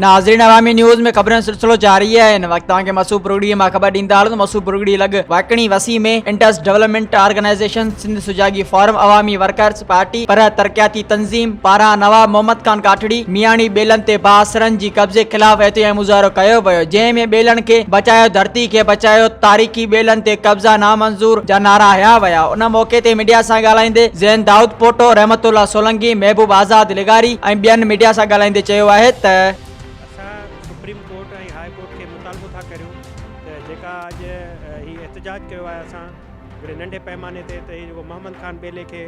ناظرين عوامي نيوز ۾ خبرن جو سلسلو جاري آهي هن وقت توهان کي مسعود برگڙي مان خبر ڏيندا هلون ته مسعود برگڙي لڳ واڪڻي وسي ۾ Indus development organisation Sindh Sujagi forum Awami workers party Parh ترقياتي تنظيم پاران نواب محمد خان ڪاٺڙي مياڻي ٻيلن تي بااثرن جي قبضي خلاف احتجاجي مظاهرو ڪيو ويو جنهن ۾ ٻيلن کي بچايو ڌرتي کي بچايو تاريخي ٻيلن تي قبضا نامنظور جا نعرا هنيا ويا ان موقعي تي ميڊيا سان ڳالهائيندي زين دائود پوٽو، رحمت الله سولنگي، محبوب آزاد لغاري ۽ ٻين ميڊيا سان ڳالهائيندي چيو آهي ته. اسان سپريم ڪورٽ ۽ هاء ڪورٽ کي مطالبو ٿا ڪريون ته جيڪا اڄ هي احتجاج ڪيو آهي اسان هڪڙي ننڍي پئماني تي ته هي جيڪو محمد خان ٻيلي کي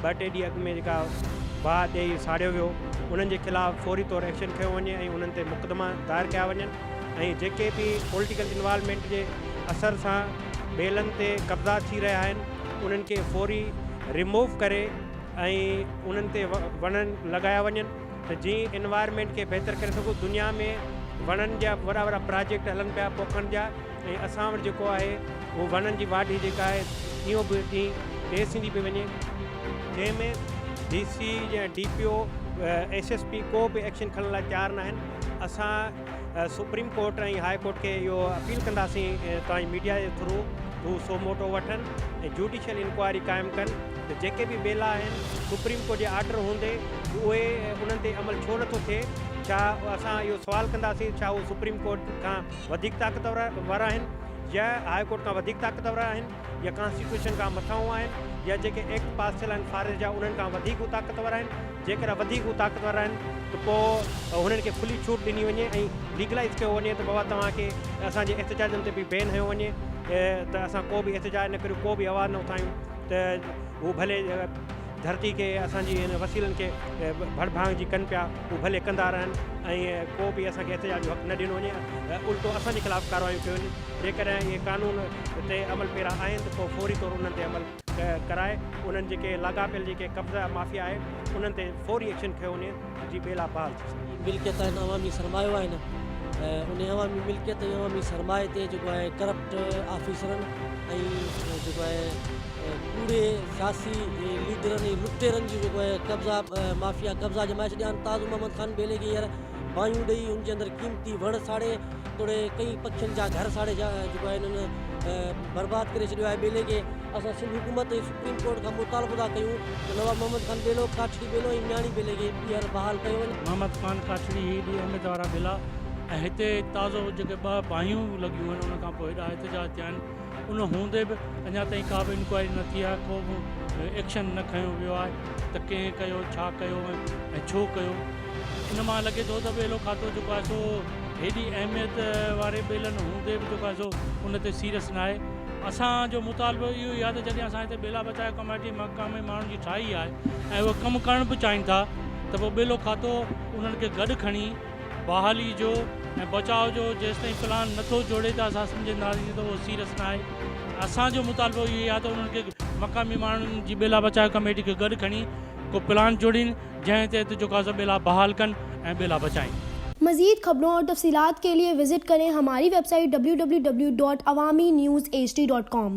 ٻه ٽي ڏينهن اڳ ۾ جيڪا باهه ڏئي ساڙيو ويو انهن جي خلاف فوري طور ايڪشن کنيو وڃي ۽ انهن تي مقدما دائر ڪيا وڃن ۽ جيڪي به پوليٽيڪل انوالومينٽ جي اثر سان ٻيلن تي قبضا ٿي رهيا آهن انهن کي فوري ريموو ڪري ۽ انهن تي وڻن لڳايا وڃن ته جئين انوائرمينٽ کي بهتر ڪري سگهون دنيا ۾ وڻن جا وڏا وڏا پراجيڪٽ هلن پيا پوکڻ جا ۽ اسان وٽ جيڪو آهي اهو وڻن جي واڍي جيڪا آهي ڏينهون به ڏينهن تيز ٿيندي پئي وڃي جنهن ۾ ڊي سي يا D P O S S P ڪو به ايڪشن کڻڻ لاء تيار ناهن اسان سپريم ڪورٽ ۽ هاء ڪورٽ کي اهو اپيل ڪنداسين توهان جي ميڊيا جي ٿرو هو سو موٽو وٺن ۽ جوڊيشل انڪوائري قائم ڪن ته جيڪي به ٻيلا آهن سپريم ڪورٽ جي آرڊر هوندي اهي انهن تي عمل ڇو نٿو ٿئي ڇا اسان اهو سوال ڪنداسين ڇا هو سپريم ڪورٽ کان وڌيڪ طاقتور آهن يا هاء ڪورٽ کان وڌيڪ طاقتور آهن يا ڪانسٽيٽيوشن کان مٿانهون آهن يا جيڪي ايڪٽ پاس ٿيل آهن فاريسٽ جا انهن کان وڌيڪ هو طاقتور آهن جيڪڏهن وڌيڪ هو طاقتور آهن ته پوء هنن کي کلي ڇوٽ ڏني وڃي ۽ ليگلائيز ڪيو وڃي ته بابا توهان کي اسان جي احتجاجن تي به بين هنيو وڃي ته اسان ڪو به احتجاج نه ڪريون ڪو به آواز نه اٿايون ته هو ڀلي ڌرتي کي اسان جي هن وسيلن کي ڀڙڀانگ جي ڪن پيا هو ڀلي ڪندا رهن ۽ ڪو به اسان کي احتجاج جو حق نه ڏنو وڃي الٽو اسان جي خلاف ڪارروايون ڪيون وڃن جيڪڏهن اهي قانون تي عمل پيرا آهن ته پوء فوري طور انهن تي عمل ڪرائي انهن جيڪي لاڳاپيل جيڪي قبضا مافيا آهي انهن تي فوري ايڪشن کنيو وڃي ته جي ٻيلا بحال ٿي سگهن. ملڪيت آهن عوامي سرمايو آهن انهي عوامي ملڪيت ۽ عوامي سرمائي تي جيڪو آهي ڪرپٽ آفيسرن ۽ جيڪو آهي ڪوڙي سياسي ليڊرن ۽ لٽيرن جي جيڪو آهي قبضا مافيا قبضا ڄمائي ڇڏيا آهن تازو محمد خان ٻيلي کي هينئر باهيون ڏئي ان جي اندر قيمتي وڻ ساڙي توڙي ڪئين پکين جا گهر ساڙي جيڪو آهي انهن برباد ڪري ڇڏيو آهي ٻيلي کي اسان سنڌ حڪومت ۽ سپريم ڪورٽ کان مطالبو ٿا ڪيون ته نواب محمد خان ٻيلو، ڪاٺڙي ٻيلو ۽ مياڻي ٻيلي کي ٻيهر بحال ڪيو وڃي. محمد خان ڪاٺڙي هي ڏي احمد وارا ٻيلا ۽ هتي تازو جيڪي ٻه باهيون لڳيون آهن ان کان پوء هيڏا احتجاج ٿيا آهن ان هوندي به اڃا تائين ڪا به انڪوائري نه ٿي آهي ڪو به ايڪشن نه کنيو ويو آهي ته ڪنهن ڪيو ڇا ڪيو ۽ ڇو ڪيو ان مان لڳي ٿو ته ٻيلو کاتو جيڪو آهي سو هيڏي اهميت واري ٻيلن هوندي به جيڪو آهي سو ان تي سيريس ناهي اسان جو مطالبو اهو ئي آهي ته جڏهن اسان هتي ٻيلا بچايو ڪميٽي مقامي ماڻهن جي ٺاهي آهي ۽ اهي ڪم ڪرڻ به چاهين ٿا ته پوء ٻيلو کاتو انهن کي گڏ کڻي بحالي جو ۽ بچاء جو جيستائين پلان نٿو جوڙي ته اسان سمجهنداسين ته اهو سيريس ناهي اسان جو مطالبو اهو ئي آهي ته انهن کي مقامي ماڻهن جي ٻيلا بچايو ڪميٽي کي گڏ کڻي ڪو پلان جوڙين جنهن تحت جيڪو آهي سو ٻيلا بحال ڪن ۽ ٻيلا بچائين. مزيد خبرون اور تفصيلات کے لئے وزٽ ڪرين ھماري web site www.awamiNewsHD.com.